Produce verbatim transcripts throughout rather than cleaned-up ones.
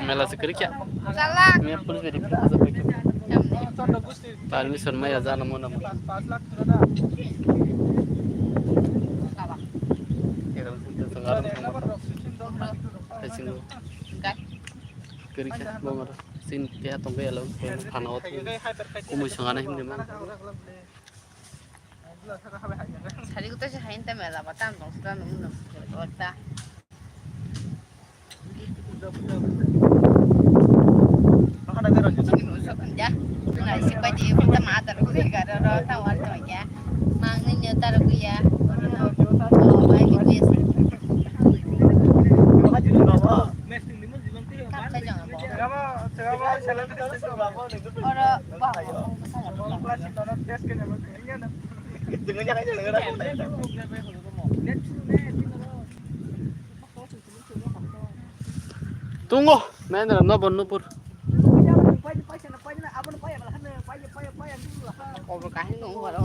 Mela se kari kya? Chalak. Mela pun beri pun asa pakai. Yamni. Permission maya jana mona mona. Kaba. Kira sini tu tengah rumah. Kasih. Gai. Kari kya? Bongar. Sin kya tong kaya lo. Thana ot. Kumui sangana himni ma. Sari kuta si hain ta mela batan dong sudah nung nung. Wata. Ini musuh kan ya. Ngai si paji puta mata rukui gara rota wal to ya. Mang ni nyota rukui ya. Oh, mai rukui ya. Kam sa jang abo. Oro, bah. Tungo, nai nara no bon nupur. Kobo kahin nung boro.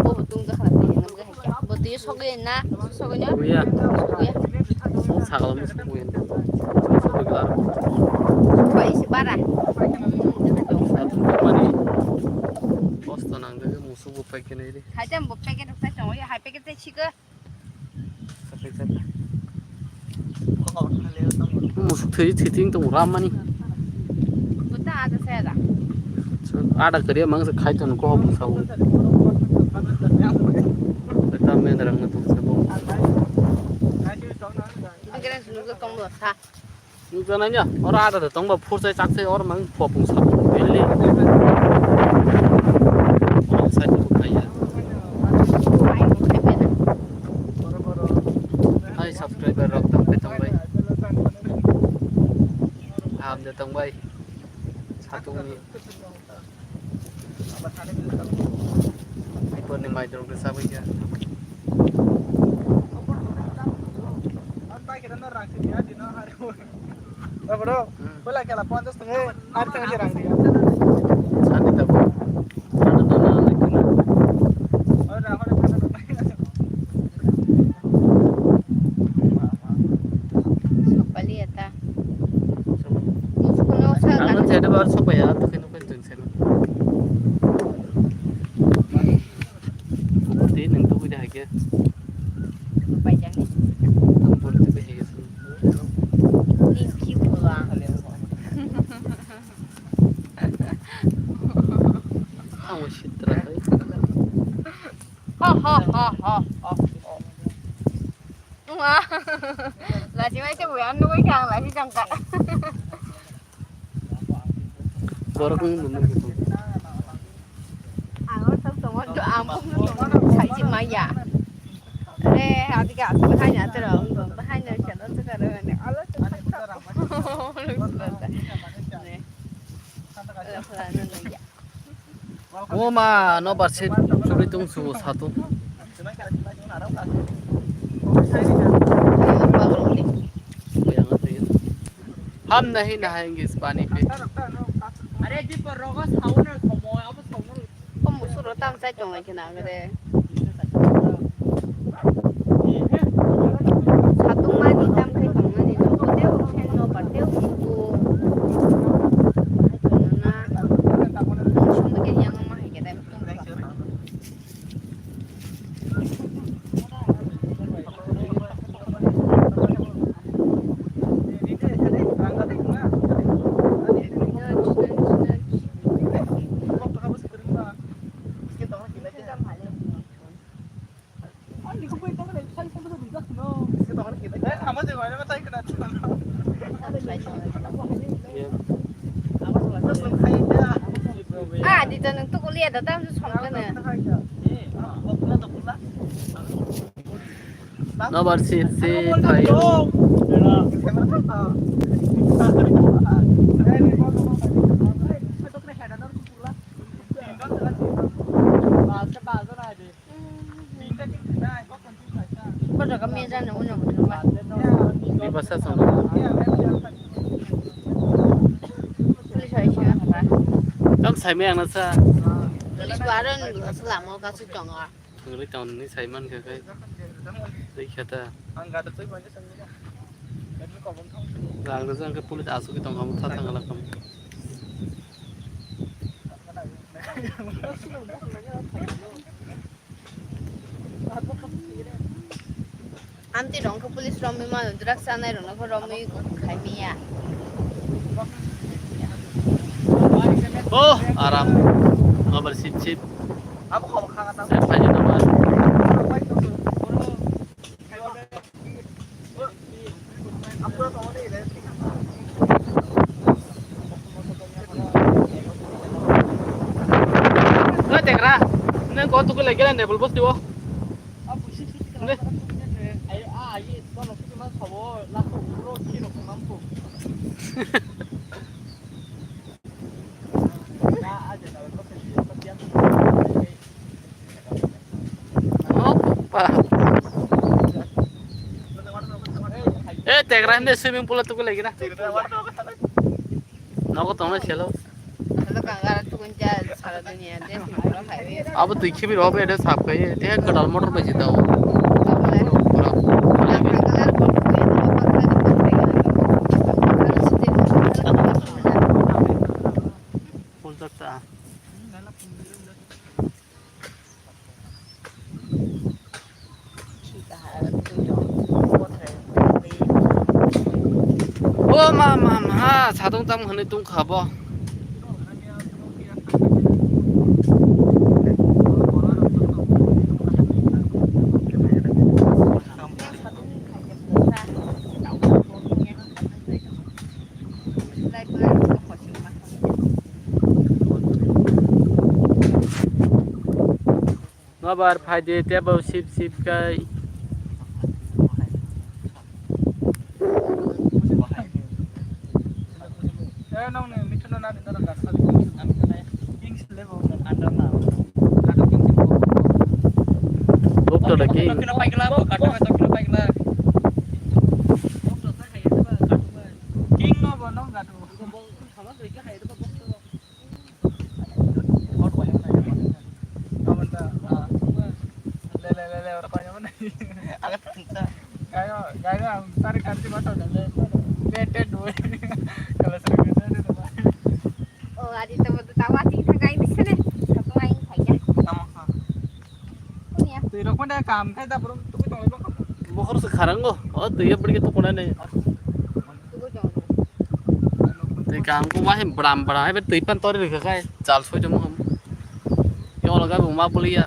Bo bo tung jakha twi nang jakha. Sogwi na, sogwi na. Sogwi ya. Sogwi ya. Sakal mo sogwi. Sogwi klar. Bai si bara. Mani. Posto nang de musu bo pakai nai de. Hai jam bo pakai de pakai sogwi hai pakai de chika. Musuk thwi thwi ting tong ram mani. Buta ada saya da. Ada kariya mang se khai ton ko bu sau. Beta men rang na tong sa bo. Agre sunu ko tong do sa. Nukjaknai ya, oro ada da tongba phur chai chak chai oro mang phua pung sa pung beli. Oro sai tu khai ya. Hai subscriber rok tang pe tong bai. Ham de tong bai. Satung ni. Ipor ni mai drok de sabai ya. Abro, hmm. Bola kela ponchas tong, eh, ar tong je rang dia. Sani tabo. Ada dona lekena. Ora, ora, ora, ora. Sopali eta. Musukuno sa. Ang kan saya ada baru sopa ya, atau kena kan tuh saya. Tei nang tugui da haikhe. Paijak ni. Ang bol tugui haikhe. Ni ki bula. Ang sitra hai. Ha ha ha ha ha. Wah. Lasi mai se buyan nugui kang lasi jangka. Borok wng bo nugwi tongo. Ang o tok tongo, ang bokno tongo, saisi maya. Are, adike aswk haino atorok wng tong, haino salo swkaro hwnwi, alo swkaro. O ma, no barse churi tung subo sato. Ham nahi nahi English pani pe. Are di por rogo sauna komo, abo sauna. Kom musuro tam sai tong lai kena gre. Satung mani tam kai tong mani no ko teo ken no ba teo ko. Na. Sum ke yang ma hai ke dai. Ah, dito nang tukul ya, datang su song kana. Nabar si si thayo. Bibasa song. Police hai siya pa. Tam sai me ang nasa. Police baron selama kasu tonga. Thangri town ni sai man kha khai. Dei khata. Ang gada twi bani sangni. Rang da jang khe police asuk tong kamo tha thang la kamo. Amti rong khe police romwi mano, drugs chanai rokno khe romwi khaimiya. Oh, aram. Mabar sip sip. Sep phai ni nabar. Oi, tegra. Nang ko tukul lagi lah, nebul bos diwo. Ne. Eh, tegra hindi swimming pool tu lagi na. Nogo tongna selo. Abo twi khibi robe ede sap kai, te kadal motor bai jita o. Pura. Full tak ta. O ma, ma, ma, satung tam hwnwi tong kha bo. Nobar phaidi tebo sip sip kai. Eh, nong ni mithuna na ni dara gasa. King sile bo. Doctor da king. Dokino paigla bo, kato dokino paigla. King no bo nong gato. Oh, adi to bodo tawa ti thakai bisene. Satu aing khaja. Tamo kha. Kunya. Twi rok pande kam khai da bro, twi tong bro. Mohor se kharango. O twi ya bri to kona ne. Twi kam ko wahe bram bram, hai twi pan tori rikha khai. Chal soi jong ham. Yong laga buma bulia.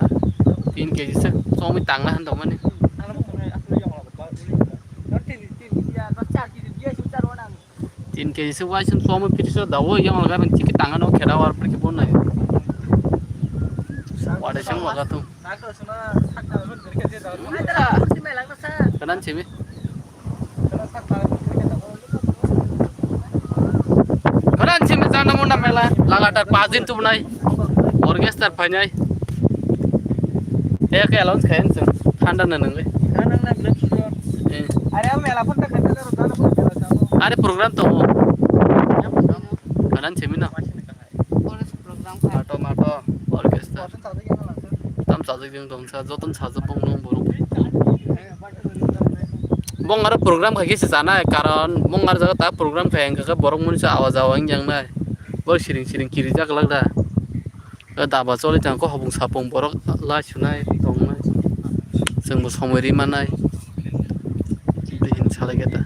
Tin K G se. Song mi tang na han dong mani. Tin K G se wai sum somo piri so dawo yang laga ben tiki tangan o kheda war pir ki bon nai. Wada sing waga tu. Kanan chimi. Kanan chimi jana munda mela lagatar pas din tu bunai. Orchestra phainai. Te ke allowance khayan sung. Thanda na nang le. Are mela phone ta khata ro ta. Are program to. Kanan chimi na. Chorus program kha. Mato mato orchestra. Tam sajak jeng tong sa joton sajak bong nung borok. Bong aro program kha kisa sana karon bong aro jaga ta program kha yang kha borok mun sa awa jawa yang nai. Bor siring siring kiri jak lak da. Daba choli jang ko hobong sapong borok la sunai tongnai. Chwng bo somoi ri manai. Bini salai khe ta.